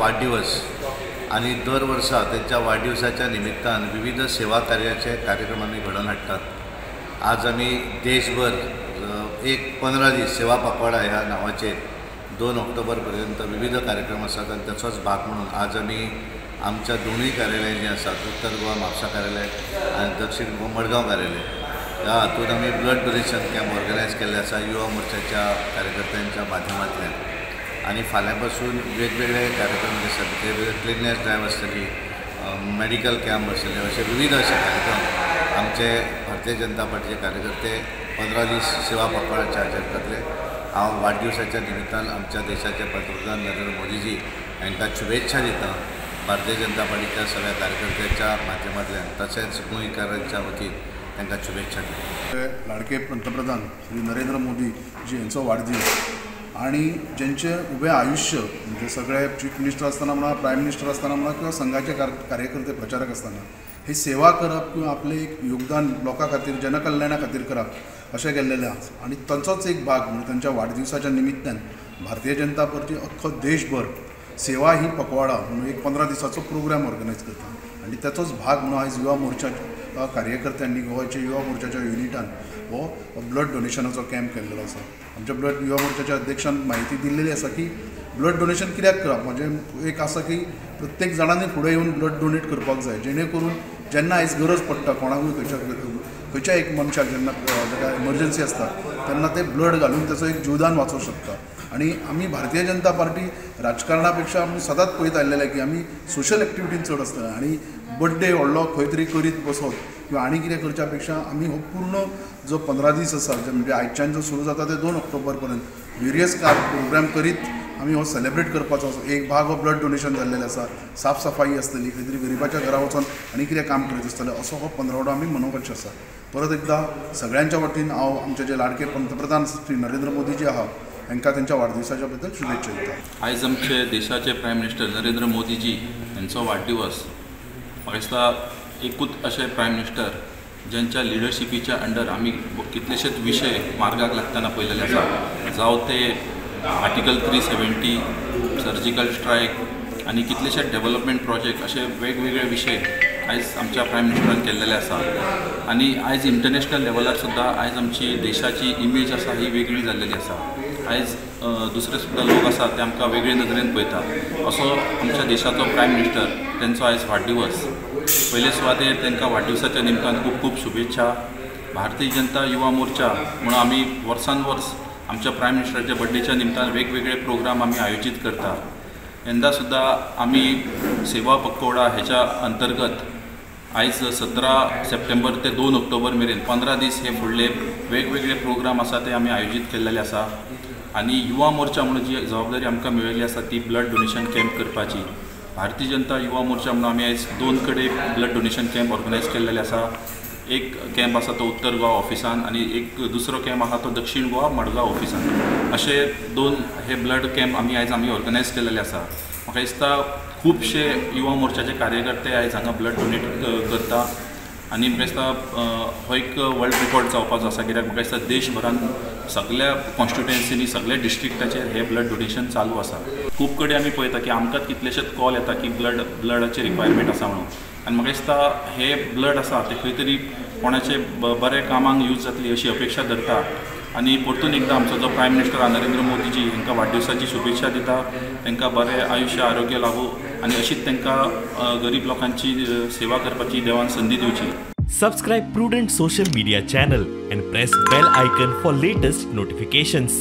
वाडदिवस आनी दर वर्सा तांच्या वाडदिवसाच्या निमित्तान विविध सेवा कार्याचे कार्यक्रम आमी घडोवन हाडटात. आज आमी देशभर एक 15 दीस सेवा पखवाडा ह्या नांवाचेर 2 ऑक्टोबर पर्यंत विविध कार्यक्रम आसात आनी ताचोच भाग म्हणून आज आमी आमच्या दोनूय कार्यालय जीं आसात, उत्तर गोवा म्हापसा कार्यालय आनी दक्षिण गोवा मडगांव कार्यालय, ह्या हातूंत आमी ब्लड डोनेशन कॅम्प ऑर्गनायज केल्ले आसा युवा मोर्चाच्या कार्यकर्त्यांच्या माध्यमांतल्यान. आनी फाल्यां पासून वेगवेगळे कार्यक्रम आसात, क्लिननेस ड्रायव्ह आसतली, मेडिकल कॅम्प आसतले, अशे विविध अशे कार्यक्रम आमचे भारतीय जनता पार्टीचे कार्यकर्ते 15 दीस सेवा पखवाड्याचे हाजेर करतले. हांव वाडदिवसाच्या निमित्तान आमच्या देशाचे पंतप्रधान नरेंद्र मोदीजी हांकां शुभेच्छा दिता भारतीय जनता पार्टीच्या सगळ्या कार्यकर्त्यांच्या माध्यमांतल्यान, तशेंच गोंयकारांच्या वतीन तांकां शुभेच्छा दिता. लाडके पंतप्रधान श्री नरेंद्र मोदीजी यांचो वाडदीस आणि ज्यांचे उभे आयुष्य म्हणजे सगळे चीफ मिनिस्टर असताना म्हणा, प्रायम मिनिस्टर असताना म्हणा किंवा संघाचे कार्यकर्ते प्रचारक असताना हे सेवा करप किंवा आपले एक योगदान लोकां खातीर जनकल्याणा खातीर करप अशें केल्लेलें आसा. आनी तांचोच एक भाग म्हणजे तांच्या वाडदिवसाच्या निमित्तान भारतीय जनता पार्टी अख्खो देशभर सेवा ही पखवाडा म्हणून एक 15 दिसाचो प्रोग्राम ऑर्गनायज करता आनी ताचोच भाग म्हणून आयज युवा मोर्चा कार्यकर्त्यांनी गोवाच्या युवा मोर्चाच्या युनिटान हो ब्लड डोनेशनाचो कॅम्प केल्लो आसा. आमच्या ब्लड युवा मोर्चाच्या अध्यक्षान म्हायती दिल्लेली आसा की ब्लड डोनेशन कित्याक करप, म्हणजे एक आसा की प्रत्येक जाणांनी फुडें येवन ब्लड डोनेट करपाक जाय, जेणे करून जेन्ना आयज गरज पडटा कोणाकूय खंयच्या एक मनशाक जेन्ना ताका एमर्जन्सी आसता तेन्ना ते ब्लड घालून ताचो एक जिवदान वाचोवंक शकता. आनी आमी भारतीय जनता पार्टी राजकारणा पेक्षा आमी सदांच पळयत आयिल्ले की आमी सोशल एक्टिविटीन चड आसता आनी बड्डे व्हडलो खंय तरी करीत बसप किंवा आनी कितें करच्या पेक्षा आमी हो पूर्ण जो 15 दीस आसा म्हणजे आयच्यान जो सुरू जाता ते 2 ऑक्टोबर पर्यंत वेरियस प्रोग्राम करीत आमी हो सेलिब्रेट करपाचो आसा. एक भाग हो ब्लड डोनेशन जाल्लेलें आसा, साफ सफाई आसतली, खंय तरी गरिबाच्या घरा वचोन आनी कितें काम करीत आसतलें, असो हो पंदरवडो आमी मनोवपाचो आसा. परत एकदां सगळ्यांच्या वतीन हांव आमचे जे लाडके पंतप्रधान श्री नरेंद्र मोदीजी आहा हांकां तांच्या वाडदिवसाच्या बद्दल शुभेच्छा दिता. आयज आमचे देशाचे प्रायम मिनिस्टर नरेंद्र मोदीजी यांचो वाडदिवस. म्हाका दिसता एकूच अशे प्रायम मिनिस्टर ज्यांच्या लिडरशिपीच्या अंडर आमी कितलेशेच विशय मार्गाक लागतना पळयलेले आसा, जावं ते आर्टिकल 370, सर्जिकल स्ट्रायक आनी कितलेशे डेव्हलपमेंट प्रोजेक्ट, अशे वेगवेगळे विशय आयज आमच्या प्रायम मिनिस्टरान केल्लेले आसा. आनी आयज इंटरनॅशनल लेवलार सुद्दां आयज आमची देशाची इमेज आसा ही वेगळी जाल्लेली आसा. आयज दुसरे सुद्दां लोक आसा ते आमकां वेगळे नदरेन पळयता. असो आमच्या देशाचो प्रायम मिनिस्टर तेंचो आयज वाडदिवस. पयले सुवातेर तांकां वाडदिवसाच्या निमतान खूब खूब शुभेच्छा. भारतीय जनता युवा मोर्चा म्हणून आमी वर्सान वर्स आमच्या प्रायम मिनिस्टराच्या बड्डेच्या निमतान वेगवेगळे प्रोग्राम आमी आयोजीत करता. यंदा सुद्दां आमी सेवा पखवाडा हेच्या अंतर्गत आयज 17 सप्टेंबर ते 2 ऑक्टोबर मेरेन 15 दीस हे फुडले वेगवेगळे प्रोग्राम आसा ते आमी आयोजीत केल्लेले आसा. आनी युवा मोर्चा म्हणून जी जबाबदारी आमकां मेळिल्ली आसा ती ब्लड डोनेशन कॅम्प करपाची. भारतीय जनता युवा मोर्चा म्हणून आमी आयज 2 कडेन ब्लड डोनेशन कॅम्प ऑर्गनायज केल्लेले आसा. एक कॅम्प आसा तो उत्तर गोवा ऑफिसान आनी एक दुसरो कॅम्प आसा तो दक्षिण गोवा मडगांव ऑफिसान. अशे 2 हे ब्लड कॅम्प आमी आयज आमी ऑर्गनायज केल्लेले आसा. म्हाका दिसता खुबशे युवा मोर्चाचे कार्यकर्ते आयज हांगा ब्लड डोनेट करता आनी म्हाका दिसता हो एक वर्ल्ड रिकॉर्ड जावपाचो आसा, कित्याक म्हाका दिसता देशभरान सगळ्या कॉन्स्टिट्युएन्सीनी सगळ्या डिस्ट्रिक्टाचेर हे ब्लड डोनेशन चालू आसा. खूब कडेन आमी पळयता की आमकां कितलेशेच कॉल येता की ब्लडाचे रिक्वायरमेंट आसा म्हणून, आनी म्हाका दिसता हे ब्लड आसा ते खंय तरी कोणाचे बऱ्या कामांक यूज जातली अशी अपेक्षा धरता. आनी परतून एकदां आमचो जो प्रायम मिनिस्टर आहा नरेंद्र मोदीजी हांकां वाडदिवसाची शुभेच्छा दिता. तांकां बरें आयुश्य आरोग्य लागू आनी अशीच तांकां गरीब लोकांची सेवा करपाची देवान संदी दिवची. Subscribe Prudent social media channel and press bell icon for latest notifications.